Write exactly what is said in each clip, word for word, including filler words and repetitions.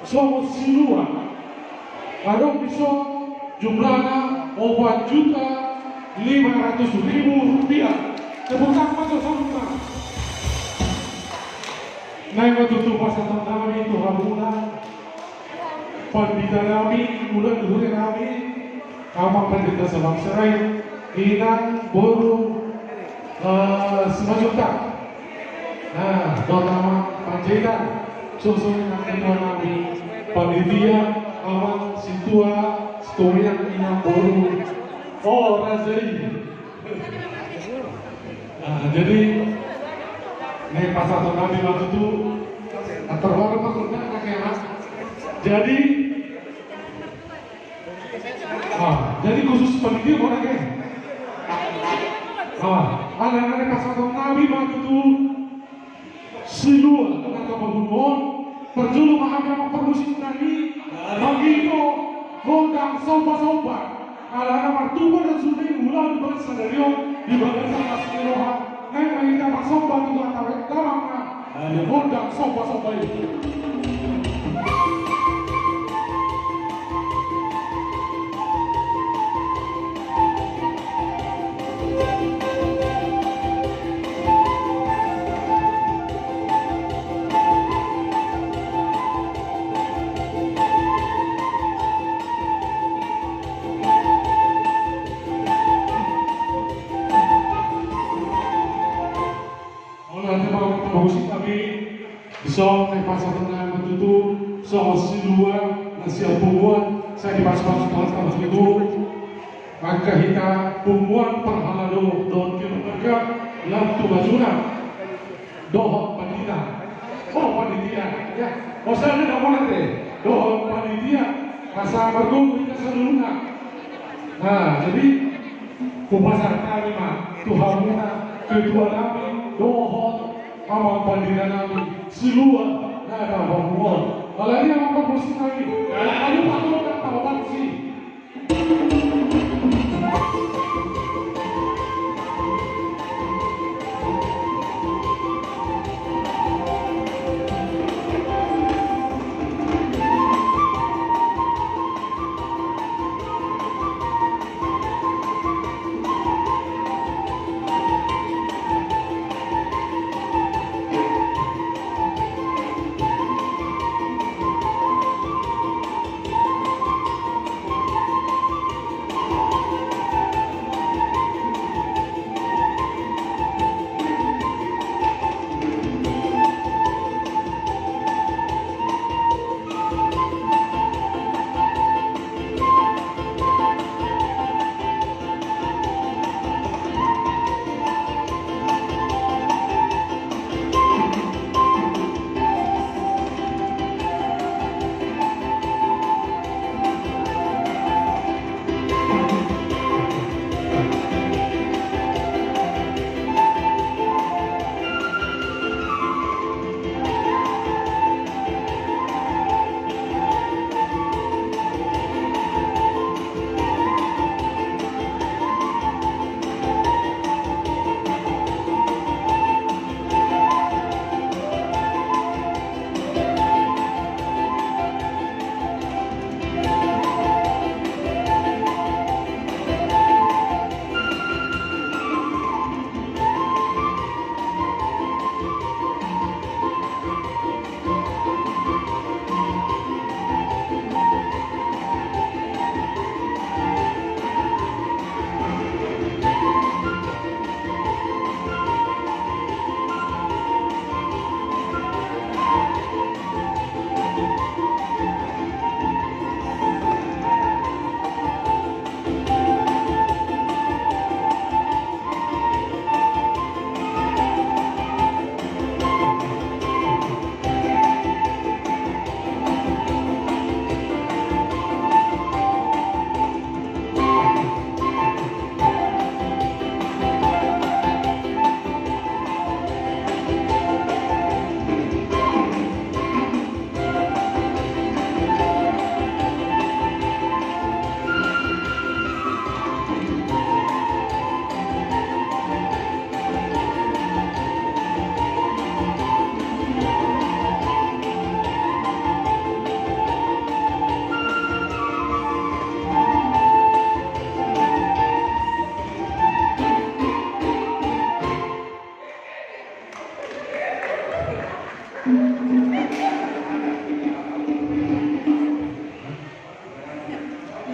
songon silua. Adong dison jumlahna opat juta lima ratus ribu rupiah. Tepuk tangan ma tu saluhutna. Naeng ma tutu pasahaton nami tu hamuna, pandita nami, ulaon huria nami, Amang Pandita Sabang Sirait, Inang Boru, eh, Simanjuntak. Nah, dohot Amang Panjaitan, suksuk ni ketua nami, panitia, Amang Sintua, Situan, Inang Boru. Oh, raja i. Nah, jadi, naeng pasahaton nami ma tutu, terhormat ma tutu, nah, kakek, Mas. Jadi, ah, jadi khusus panitia, mana, kakek? Ah, ala naeng pasahaton nami ma tutu silua na tapaboa on, parjolo ma hami amang parmusik nami, mangihut gondang somba-somba. Alana martupa do sude ulaon di bagasan sadari on, di bagasan las ni roha, naeng ma hita marsomba tu Debata, damang ma gondang somba-somba i. Olo, ate, bagus, bagus, tapi dison, eh, pasahaton nami ma tutu songon silua na sian punguan, sai dipasupasu Tuhan ma tutu. Angka hita punguan parhalado dohot keluarga, lam tu hasuhuton dohot pandita. Oh, panitia, ya. Bosan na mona te dohot panitia, asa margogo hita saluhutna. Nah, jadi, hupasahat nami ma tu hamuna, ketua nami dohot amang pandita nami, silua na tapaboa on. Alai amang parmusik nami, alai aduh, aduh, aduh, aduh, aduh, aduh,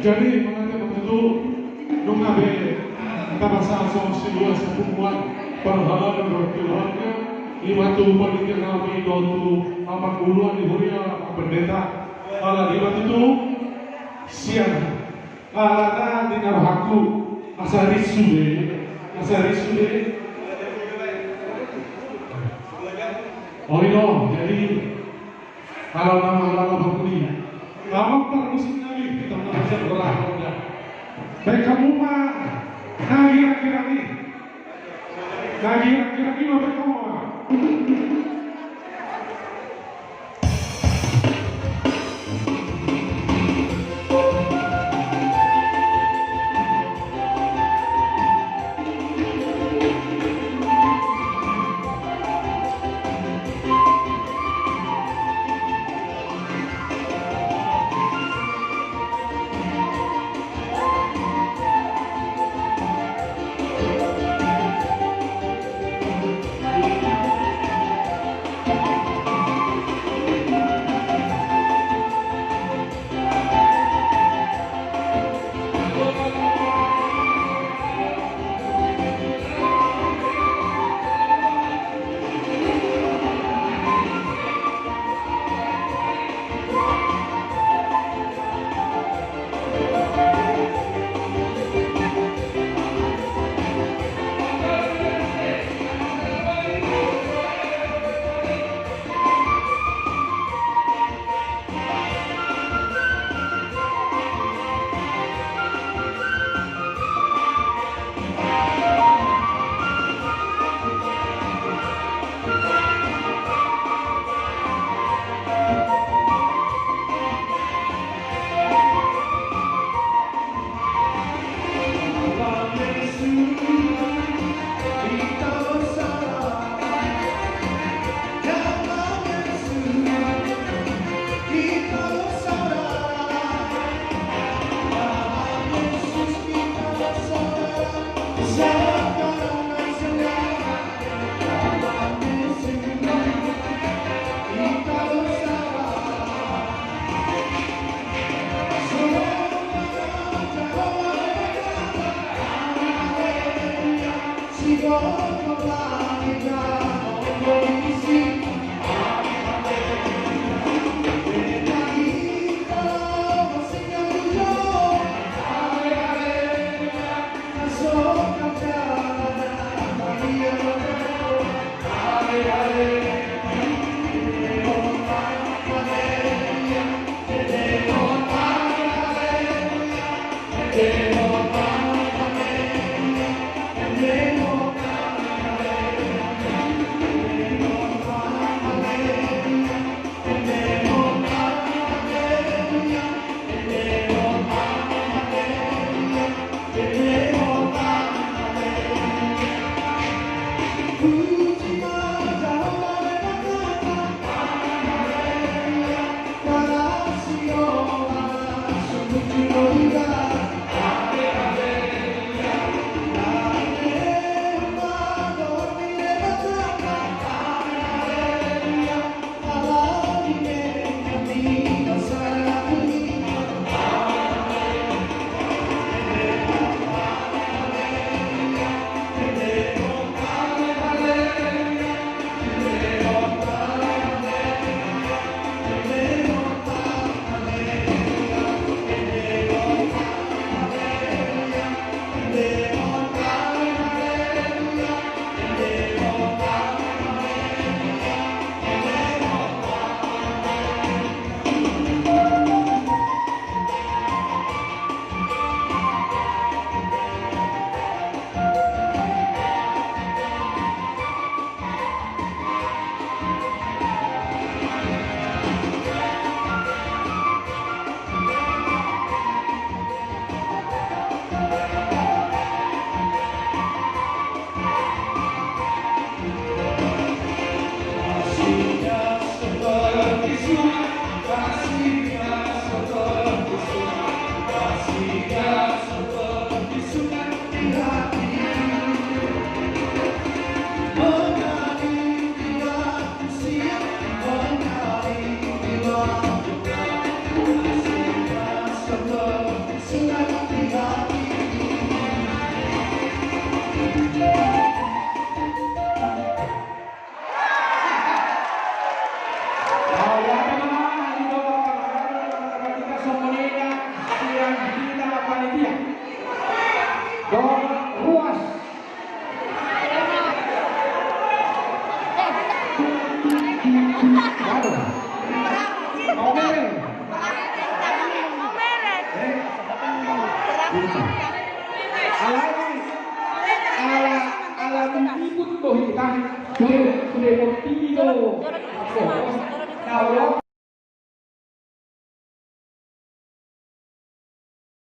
Jadi, mauliate ma tutu, nunga be tapasahat songon silua sipunguan parhalado dohot keluarga, ima tu panitia nami dohot tu amang guru ni huria, amang pendeta. Ala ima tutu, sian, ala na di na rohangku, asa rinsu be, asa rinsu be. Olo, jadi, halo nama, halo nama kuli. Nama parmusik nami, kita mengajar berapa udah. Baik, kamu mah, na girang-girang ni. Na girang-girang ni, baik, kamu mah.